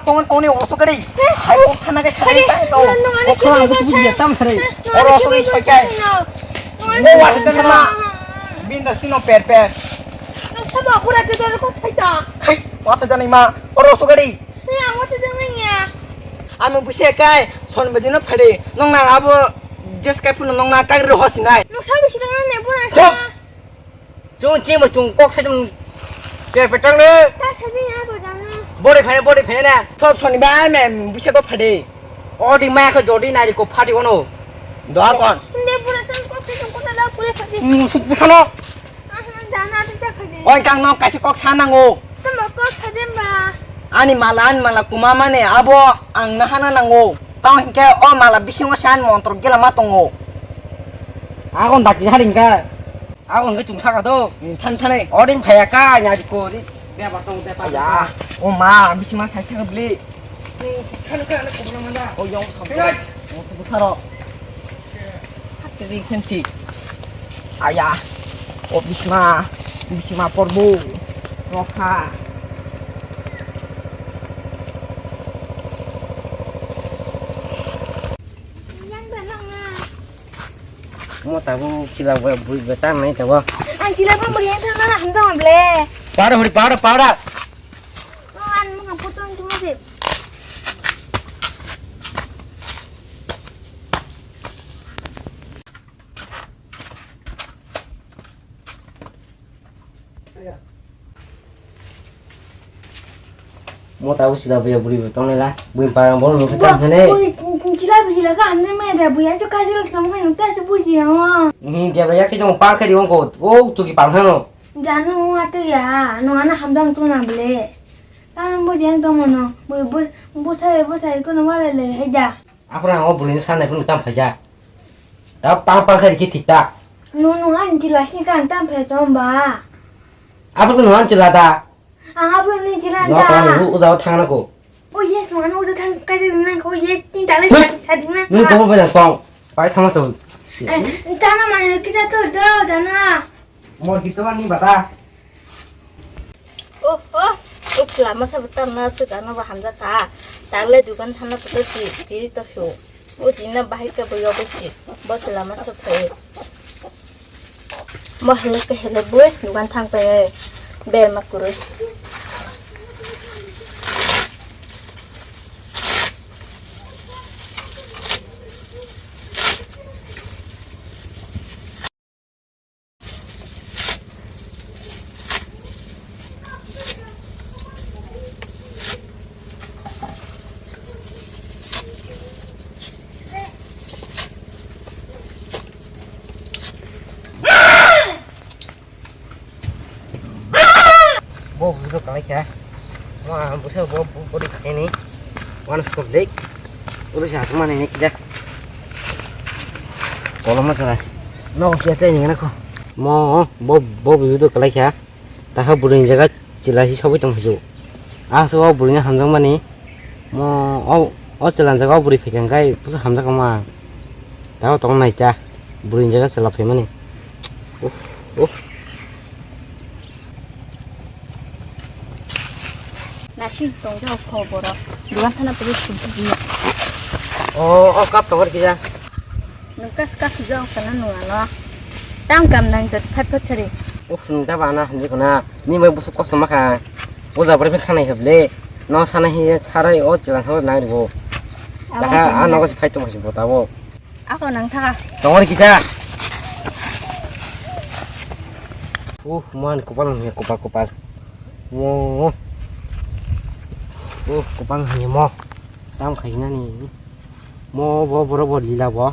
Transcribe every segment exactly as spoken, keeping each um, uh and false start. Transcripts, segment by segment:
Tong tong ni oso kari. Hai o khana ke sari ta to. O khana busu busu ya tam sari. Oro oso kari soikai. Mo wa ta ma. Bin da sino per per. Nang sama pura te dor ko thaita. Hai, wa ta jani ma. Oro oso kari. Ni ang wa ta jani ya. Amo busi kai son bedino phade. Nong na abo jes kai puno nong na kagri hosinai. Nang sabi sidang ne pura. Chop. Chung ching ba chung kok sa chung. Pe petang ne. Ta sa ni ya to jang ne. Bore phai bore phai na. Sob sonibar me bisa ko phade. Odi ma ko jodi na ko phade kono. Doa kon. Ne pura san kok sa chung kota la pura phade. Musuk busano. Ah, jana ta phade. Oi kang no kaisa kok sa nango. Tamo kok phade ba. Ani mala ani mala kuma mane abo ang nahana nango. Tao hinkhe o mala bisingo san montro gela ma tongo. Agon dakti hari hinkha. Agon ke chungsa ka do. Than thane. Odin phaya ka nya ko ri. Beba tong beba. Ya. O ma bisi ma sai thang bli. Than ka na ko na manda. O yong sa. Hinai. O sa tharo. Hati ri khenti. Aya. O bisma. Bisma porbu. Rokha. Yang belong na. Mo tabuk chila bo bui betan nai tabo. Ang chila bo bui yang thang na ham dong ble. Para hori para para. Oh, an mo ham putong tu mo de. Mo tabuk sida buya buri bo tongnai la. Bui parang bol nungkhe tang hene. Bui chila bui chila ka hamne me da bui acho kajil klam khai nungta se buji ya. Hmm, dia ba yak se jong par khai di wong ko. O tuki par hano. Jano atu ya, no ana hamdang tu na ble. Tang buji yang tong mono. Bui bui bui sai bui sai ko no wale le he ja. Aphuru ang o bwrwini sanai phuru tam phaijak. Ta pang pang khe rikhe thik ta. Nung nung ani chwla sini kan tam phai tong ba. Aphuru nung ani chwla da. Ang aphuru ni chwla da. No ta nung uja o thang na ko. O yes, nung ani uja thang kai de nang ko yes, ni dale sa sa ding na. Nung to bai tong. Pai thang na to. Tana mane kita to do dana. Mor gitu ni bata. Oh, oh, oh, lama sabu tang na suka na ba hamja ka. Tagle dukan thana puto ti, ti to shu. O tina bahai ka boyo bo ti. Bo lama sabu thai. Mo hele ke hele bo dukan thang pe ber ma kuru. Bo bujo kalai kha. Mo busa bo body khaini. Wan stop dek. Ulo sa asma ni kija. Kolom na kara. No sia sai ni na ko. Mo bo bo bujo kalai kha. Takha bwrwini jaga chwla si sogwi tong phaisu. Aswk o bwrwini hamjakmani mo o, o chwla ni jaga o bwrwi phaikha hwnkhe busa hamjakma. Tabo tong naita bwrwini jaga chwla phaimani. Uh, uh. Nasing tong jao kho borok. Dugan thana pwrwi sumsok di. O, o cup tongor kisa. Nung kas kas jao kana nung ano. Tam kam nang jat phat phat chari. Uf, nung ta bana hamje kona. Ni mai busuk kosto makha. Uja bari phin khanai heble. No sana hi charai o chilang thang nai ribo. Abo Daha khe a nogo si phai tong si botabo. Ako nang thaga. Tongor kisa. Uh, man kopal nang kopal kopal. Mo. Uh, kopal nang mo. Tam khai nani. Mo bo borok bo lila bo.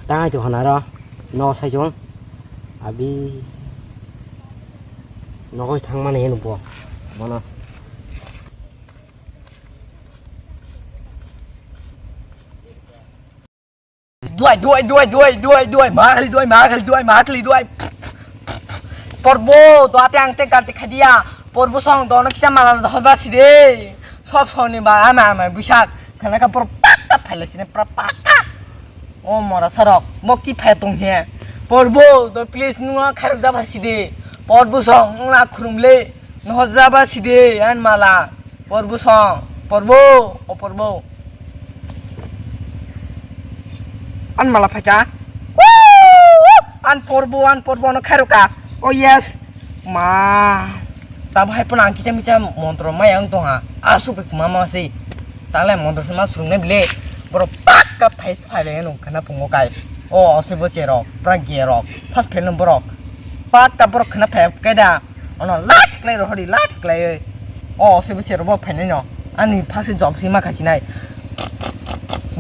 Tangai to hwnaro. No sai chwng. Abi. Nogo thangmani hino bo. Bono. Duai, duai, duai, duai, duai, duai, ma khali duai, ma khali duai, ma khali duai. Porbo, to ate ang te karte khadia. Porbo song dono kisa mala dohor ba side. Sob song ni ba ama ama buisak. Khana ka por pakka phaila sine pra pakka. O mora sarok, mo ki phai tong he. Porbo, to please nungo kharok jaba side. Porbo song, nung na khurumle. Nohor jaba side, an mala. Porbo song. Porbo, o porbo. An mala phaika. An porbo, an porbo no khairoka. Oh yes. Ma. Tabhai pun ang kicha micha montro maya ang tongha. Asuk pe kuma ma se. Tale montro sima sungne bile. Boro pakka thai phai le nung khana pungo kai. O ose bo cherok, pra gerok. First fail no borok. Pakka borok khana phai kai da. Ono la thiklai rohori, la thiklai oi. O, se bo se robo phainai no. Ani phasi job si ma khasinai.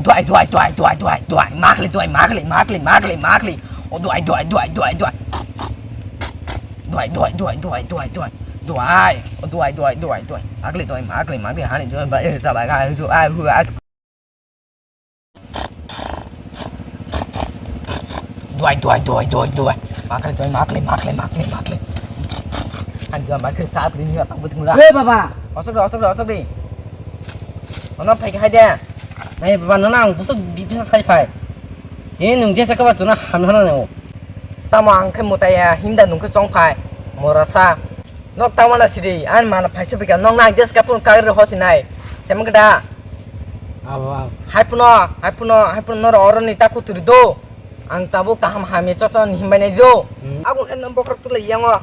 Duai, duai, duai, duai, duai, duai. Makli, duai, makli, makli, makli, makli. O, duai, duai, duai, duai, duai. Duai, duai, duai, duai, duai, duai. Duai. O, duai, duai, duai, duai. Makli, duai, makli, makli. Hani, duai, ba, eh, sa, ba, ga, ju, a, hu, a. Duai, duai, duai, duai, duai. Makle, duai, makle, makle, makle, makle. Ang duai, makle, sa, bini, ni, atang, betung, la. Hei, baba. Osok, osok, osok, di. Ono, phai, khai, de. Nai, baba, nono, ang, busuk, bi-, bisa, sai, phai. Ini, nung, jesa, kaba, chuna, ham, hana, nung. Tamo, ang, khe, mutaya, hinda, nung, khe, chong, phai. Morasa. Nok tangmana siri, ani mana phaisa bikha, nok nang adjust ka phone kagri hosi nai. Semang kda. Abo, abo. Hai puno, hai puno, hai puno noro oroni ta kuturi do. Ang tabo kaham hamya choton himbai nai do. Hmm. Ago khe nang bokrok tulai yango.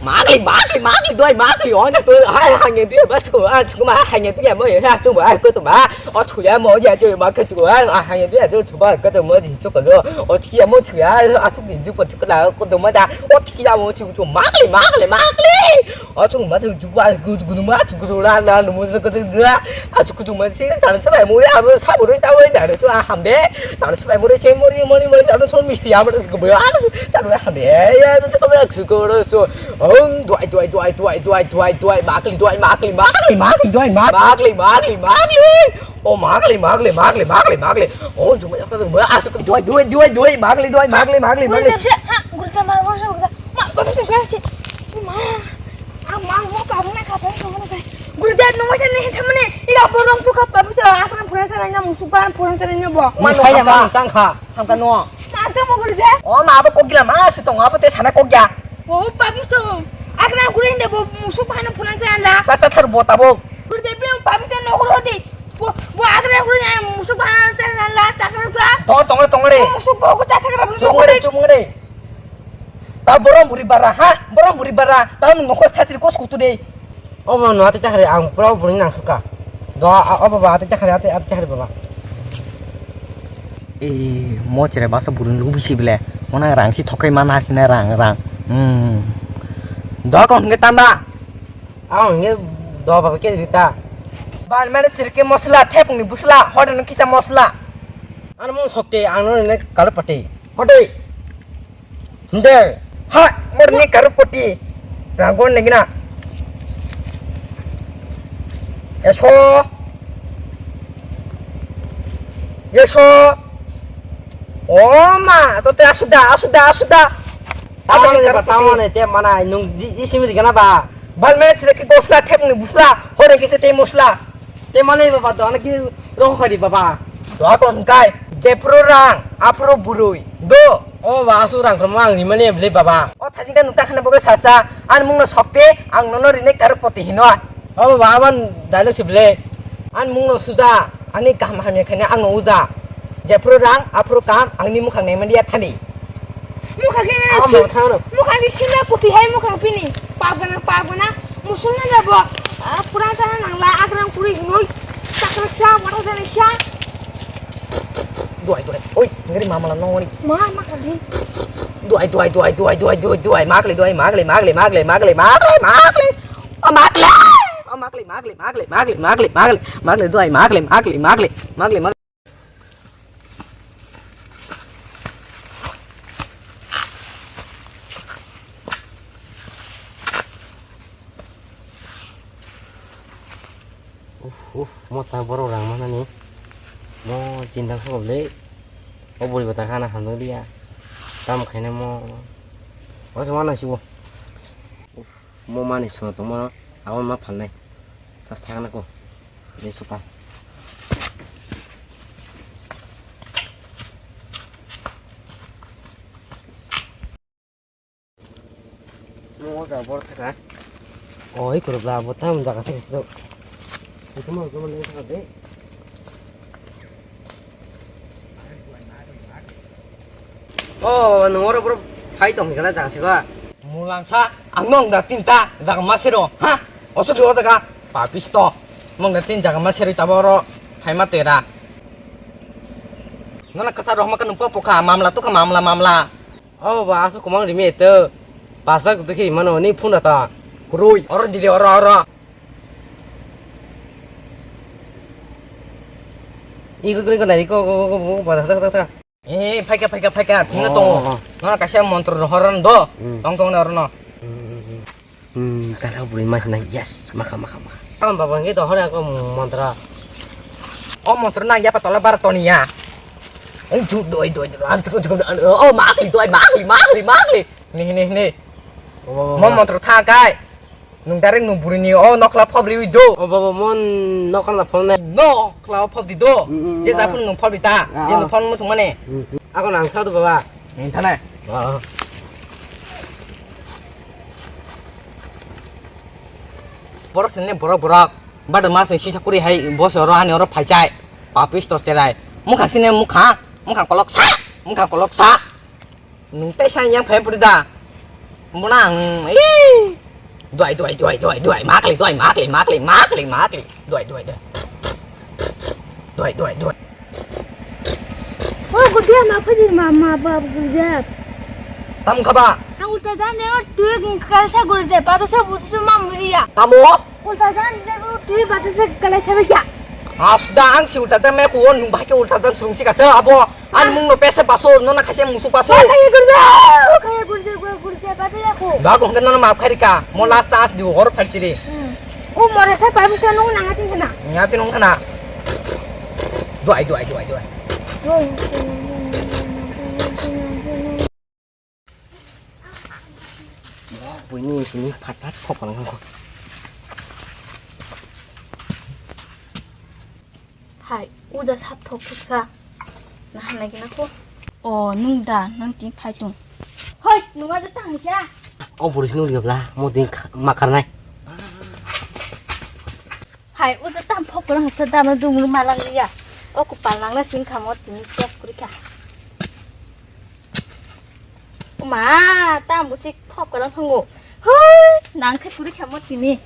Magli, magli, magli, doi magli, ona to, hai hangya dui ba chuko, ah, chuko ma hangya dui mo ya, chuko, ah, ko to ma, o chuya mo ya, chuko ma, ko chuko, ah, hangya dui, chuko ma, ko to mo, chuko lo, o chuya mo chuya, ah, chuko ni, chuko, chuko la, ko to ma da, o chuya mo chuko, chuko, magli, magli, magli. Achung ma chung chuk wa gu gu ma chuk gu la la lu mu chuk gu gu. Achuk chuk ma si tan sa bai mu ya bu sa bu rui ta wai da chu a ham de. Tan sa bai mu ri se mu ri mu ri mu ri sa so misti ya bu gu bu ya. Ta ru ham de. Ya bu chuk ma chuk gu ro so. Om duai duai duai duai duai duai duai makli duai makli makli makli duai makli makli makli. O magli, magli, magli, magli, magli. O jumai apa jumai? Ah, duai, duai, duai, duai, magli, duai, magli, magli, magli. Gurita se, ha, gurita mar mar se gurita. Ma, babi se gurita se. Ma, ah, ma, mo ka mo na ka pa mo na ka. Gurita no mo se ne thamne. Ila borong tu ka pa mo se. Akran pura sa na musuk ba pura sa na bo. Ni saya ma tang kha, ham ka no. Ma ta mo gurita. O ma abo kokila ma se tong abo te sana kokya. O pa mo to. Akran gurita bo musuk ba na pura sa na. Sa sa thar bo ta bo. Gurita be pa mo to no gurita. Bo, bo agre agre na musuk bana chana la chakra ta. Tongre, tongre, tongre. Musuk bo ko chakra bo. Chungre, chungre. Ta borom buri bara, ha? Borom buri bara. Ta nung nokos thasri kos kutu de. O bo no ate chakra ang pura buri nang suka. Do, o baba ate chakra ate, ate chakra baba. E, mo chere basa burung lugu bisi bile. Mona rang si thokai mana sina rang, rang. Hmm. Do kon nge tamba. Ang nge do baba ke dita. Bal mane chirke mosla, thepung ni busla, hodo no kisa mosla. Ano mo sokte, ano ne kalo pate. Hote. Hinde. Ha, mor ni karo pati. Rangon ne gina. Eso. Eso. O ma, to te asuda, asuda, asuda. Tamane, tamane, te mana, nung ji, ji simi gana ba. Bal mane chile ki gosla thep ni busla, hore ki se te mosla. Te mane baba, to ana ki roho khari baba. To akon kai, je pro rang, apro burui. Do. O ba, asu rang kromo ang ni mane bele baba. O thajing ka nukta khana boge sasa, an mungno sokte, ang nono rine karo poti hino. O baba, aban dalo se bele. An mungno suja, ani kaham hamya khaina ang no uja. Jephuru rang, aphuru kaham, angni mukhang nai manliya thani. Mukhang khe Amo si-, thano. Mukhang ni sina puthi hai mukhang pini. Pap gana, pap gana. Musulman jabo. Ah, Quran sana nangla, akrang kuri gnoi. Takra cha, wara jana cha. Duai, duai. Oi, ngari mama la nongoni. Ma, ma kali. Duai, duai, duai, duai, duai, duai, duai. Makli, duai, makli, makli, makli, makli, makli, makli. Oh, makli. Oh, makli, makli, makli, makli, makli, makli. Makli, duai, makli, makli, makli, makli, makli. Uff, uff, mo ta borok rang manani. Mo chinta khe le. O buri bata khana hamjak liya. Tam khaina mo. O se wana sibo. Uff. Mo mani suna tongmano abo ma phalnai. Tas thakna ko. Jai suka. Mo o jaga bor thaka. Oi kurubla bo tam jaga se se. Oh, nwng oro boro phai tong khe na jang sego. Mulangsa, ang nwng da tinta jaga ma sero, ha? Oso di o jaga, papisto. Nwng da tin jaga ma sero tabo oro phai ma tera. Nana kasa rohma ka nwng popo kha, mamla to kha, mamla, mamla. Oh, baba, aso kumang rimi eto. Pasa kutu khe mano, ni phone da ta. Kurui, oro di de, oro, oro. Iko, iko, iko, nai, iko, iko, iko, iko, iko, iko, iko, iko, iko. Eh, phaikha, phaikha, phaikha, thwngna tongo. Oh, oh, oh. Nono kaisa montro rohorna do. Hmm. Tong, tong, orono. Hmm, hmm, hmm. Hmm, tara bwrwi ma sinai, yes, makha, makha, makha. Tamo baba, hwnkhe dohor ako montro. O montro nang yapa tola bar toniya. Ang ju doi, doi, doi, ang ju, ju, ang, oh, makli, doi, makli, makli, makli. Ni, ni, ni. Oh, oh, oh. Mo montro tha kai. Nwng direct nwng bwrwini o nokla phobri wi do. O baba, mon nokla phobna. Nokla o phobdi do. Mm, mm, je ja baba. Phone nwng phobdi ta. Ah, je nwng ah. Phone muchung mane. Mm, mm. Ako nang sa do baba. Nwng thana. Ah, ah. Borok sini borok borok. Bada mas ni sisa kuri hai bos oro ani oro phaichai. Papis to cherai. Mukha sini mukha. Mukha kolok sa. Mukha kolok sa. Nwng teisa yang phai puri da. Mona ang, ee. Duai, duai, duai, duai, duai. Makli, duai, makli, makli, makli, makli. Duai, duai, duai. Duai, duai, duai. O gudia ma phadi ma, ma ba gudia. Tam khaba. Ang ulta jan de o tu kalsa guride, pada sa butu ma muriya. Tamo? Ulta jan de o tu pada sa kalsa ba ya. Asda ang si ulta jan me ko nwng bahai ke ulta jan srung si kasa abo. Ani mung no pesa paso, no na khaise musu paso. Kaya gurja, kaya gurja, gurja, gurja, paso ya ko. Da ko hangke no ma kharika, mo last chance diu hor phalchiri. Hmm. O more sa pabi sa no nang atin kana. Nang atin nung kana. Duai, duai, duai, duai. Buini sini phat phat thok pang nang ko. Hai, uja sap thok thok sa. Nahan lagi na ko. O, nung da, nang tin phai tung. Hoi, nung ada tang sa. O buri sini udah bla, mau tin makarnai. Hai, uja tam phok kurang sa da, ma dung malang ya. O ku palang na sing kamo tin tek kurika. Ma, tam busi phok kalang thango. Hoi, nang khe kuri khamo tini.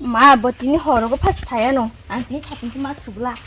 Ma, bo tini horo go phas thaya no. Ang tini thapin ma thubla.